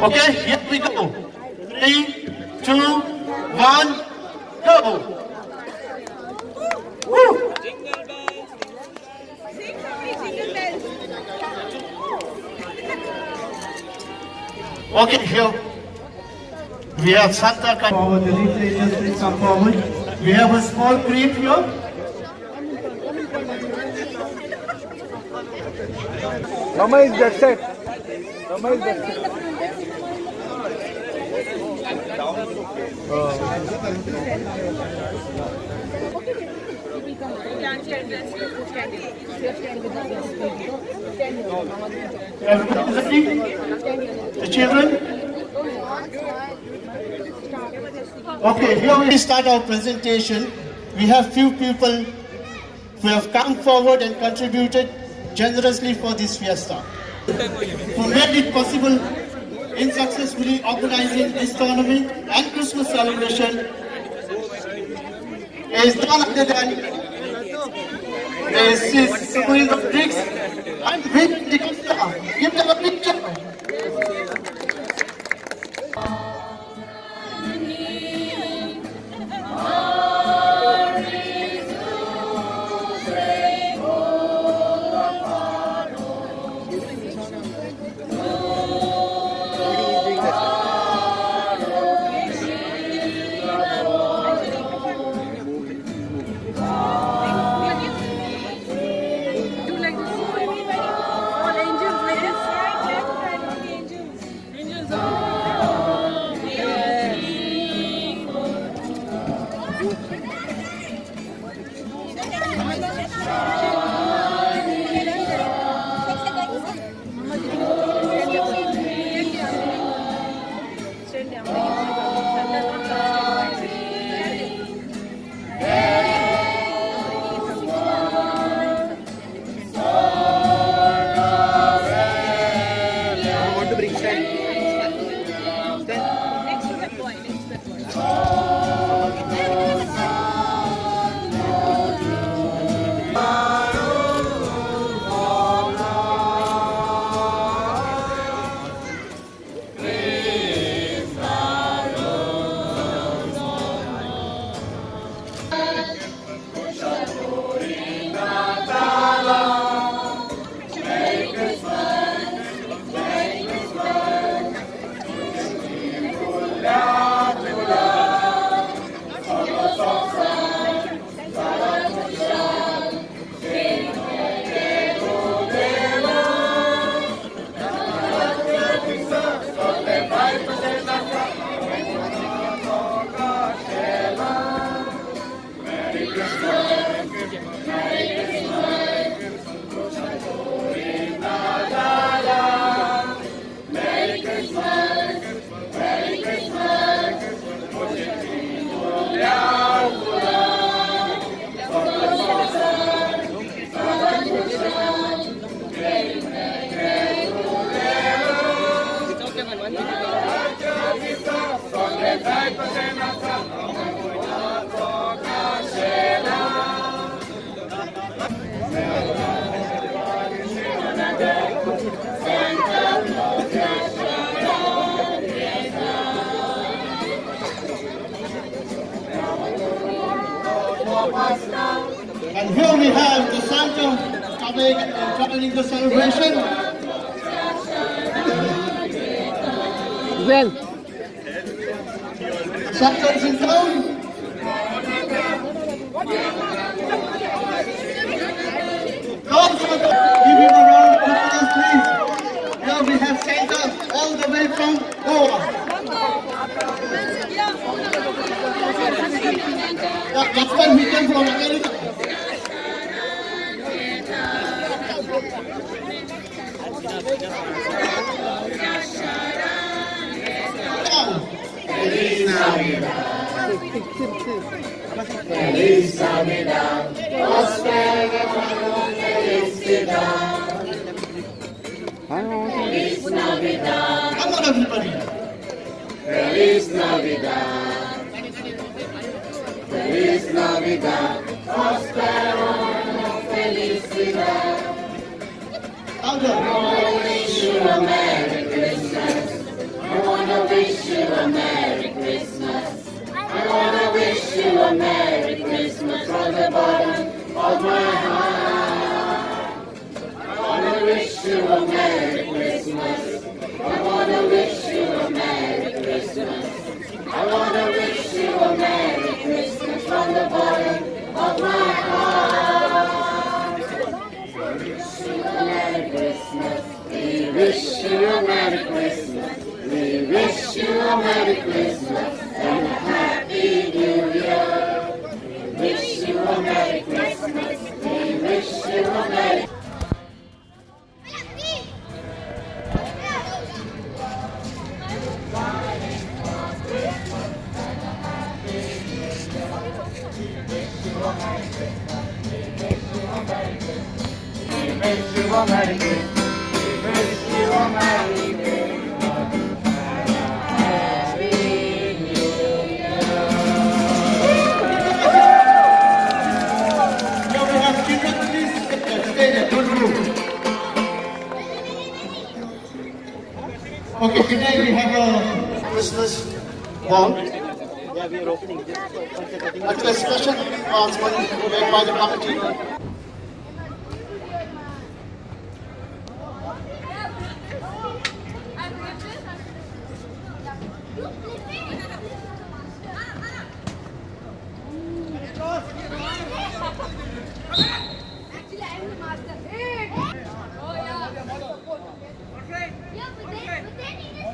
Okay, here we go. 3, 2, 1, go! Woo! Jingle bells. Sing somebody jingle bells. Okay, here we have Santa coming forward. The little angels, please come forward. We have a small creep here. Mama is that side. Mama is that side. Everybody ready? The children? Okay, here we start our presentation. We have few people who have come forward and contributed generously for this fiesta, who made it possible in successfully organizing this tournament and Christmas celebration is none other than Mrs. Rodrigues and Vin D'Costa. Give them a picture. And here we have the Santa coming and joining the celebration. Well, Santa's in town. Come, Santa! Give him a round of applause, please. Here we have Santa all the way from Goa. That's why he came from America. Feliz Navidad. Feliz Navidad. Prospera felicidad. Feliz Navidad. Come on, everybody. Feliz Navidad. Feliz Navidad. Prospero felicidad. Louder. We wish you a Merry Christmas. wish you a Merry Christmas. I wanna wish you a Merry Christmas from the bottom of my heart. I wanna wish you a Merry Christmas. I wanna wish you a Merry Christmas. I wanna wish you a Merry Christmas from the bottom of my heart. We wish you a Merry Christmas. We wish you a Merry Christmas. We wish you a Merry Christmas and a Happy New Year. We wish you a Merry Christmas. We wish you a Merry We wish you a Merry Christmas. We wish you a Merry Christmas and a Happy New Year. Here we have children, please stay there, don't move. Okay, today we have a Christmas ball. Yeah, we are opening just A special announcement made by the committee. Actually, I am the master. Hey! Oh yeah. Yeah, but then he just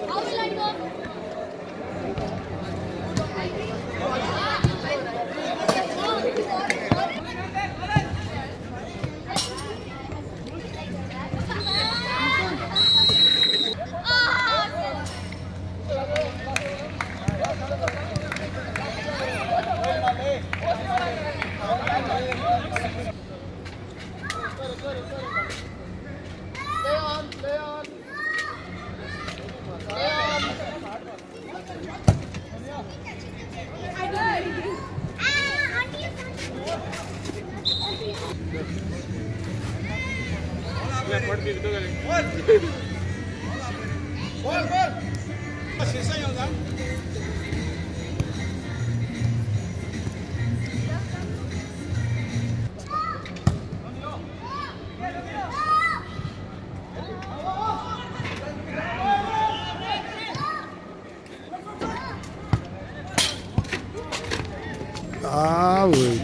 How will I go? Ah, oui.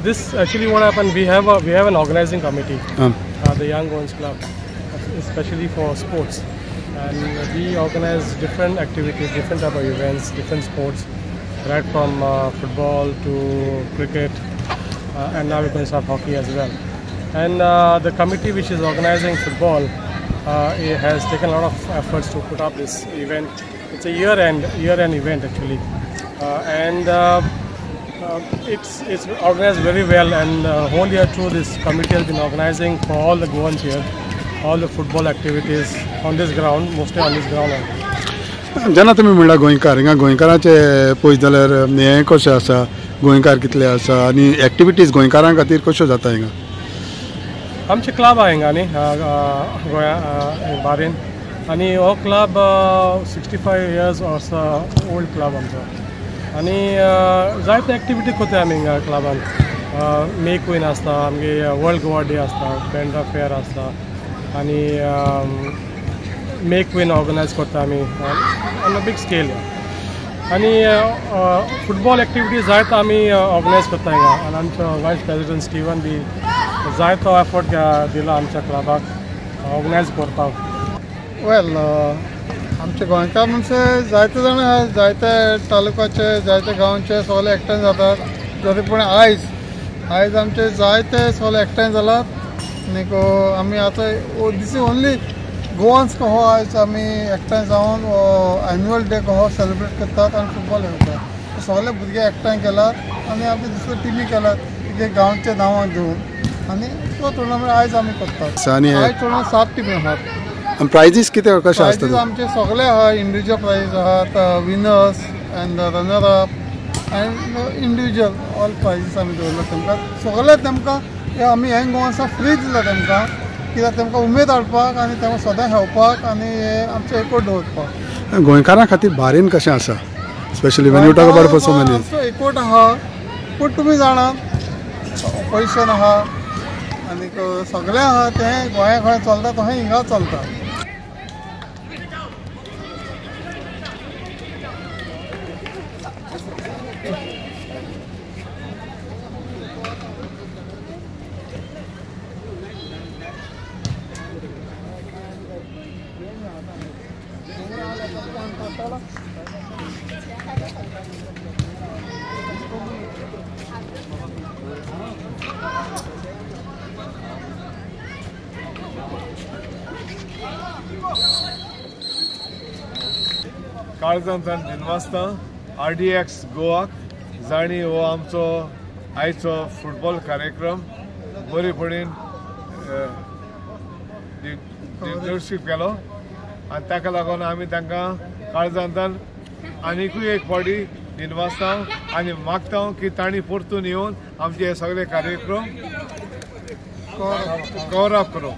This actually what happened, we have an organizing committee, the Young Goans Club, especially for sports, and we organize different activities, different type of events, different sports, right from football to cricket, and now we're going to start hockey as well. And the committee which is organizing football, it has taken a lot of efforts to put up this event. It's a year-end event actually. And it's organized very well, and whole year through this committee has been organizing for all the Goans here, all the football activities on this ground, mostly on this ground only. जेन्ना तुमी म्हणला गोंयकार, हिंगा गोंयकारांचे पळयत जाल्यार हें कशें आसा, गोंयकार कितले आसा आनी एक्टिविटीज गोंयकारां खातीर कश्यो जाता हिंगा? आमचे क्लब आहा हिंगा न्ही गोंया बारेन, आनी हो क्लब 65 इयर्स वर्सा ओल्ड क्लब आमचो, आनी जायते एक्टिविटी करता आमी हिंगा क्लबान. मे क्वीन आसता, आमगे वर्ल्ड गोवा डे आसता, बँड्रा फेअर आसता, आनी मे क्वीन ऑर्गनायज करता आमी ऑन अ बीग स्केल. आनी फुटबॉल एक्टिविटी जायतो आमी ऑर्गनायज करता हिंगा, आनी आमचो वायस प्रेसिडेंट स्टीवन बी जायतो एफर्ट दिला आमच्या क्लबाक ऑर्गनायज करपाक. वेल, आमचे गोंयकार म्हणजे जायते जाण आहा, जायते तालुक्याचे, जायते गांवचे सगळे एकठांय जातात. तरी पूण आयज आमचे जायते सगळे एकठांय जालात आनीक आमी आतां this is only Goans कहो आयज आमी एकठांय जावन एन्युअल डे कहो सेलिब्रेट करतात आनी फुटबॉल खेळटात. सगळे भुरगे एकठांय केलात आनी आमचे दुसरे टिमी केलात एक गांवच्या नांवान घेवन, आनी तो टुर्नामेंट आयज आमी करतात. आयज टुर्नामेंट 7 टिमी आहात. प्रायजीस कितें कशें आसता? आमचे सगळे आहा, इंडिविज्युअल प्रायजीस आहात, winners and runner up and individual all prizes आमी दवरला तेमकां. सगळे तेमकां आमी हें गोवान्सां फ्री दिला तेमकां, कित्याक तेमकां उमेद हाडपाक आनी तेमकां सदां खेळपाक आनी आमचें एकवट दवरपाक. गोंयकारां खातीर बारेन कशें आसा, specially when you talk about for so many? आमचो एकवट आहा, पूण तुमी जाणा ऑपोजिशन आहा आनीक सगळें आहा, तें गोंया खंय चलता तशें हिंगा चलता. काळजांतल्यान दिनवासता RDX गोवाक जांणी हो आमचो आयचो फुटबॉल कार्यक्रम बरेपणीन दिग्दर्शीत केलो आनी ताका लागून आमी तांकां काळजांतल्यान आनिकूय एक फावटी दिनवासता आनी मागता की तांणी परतून येवन आमचे हे सगळे कार्यक्रम कवर अप करूं.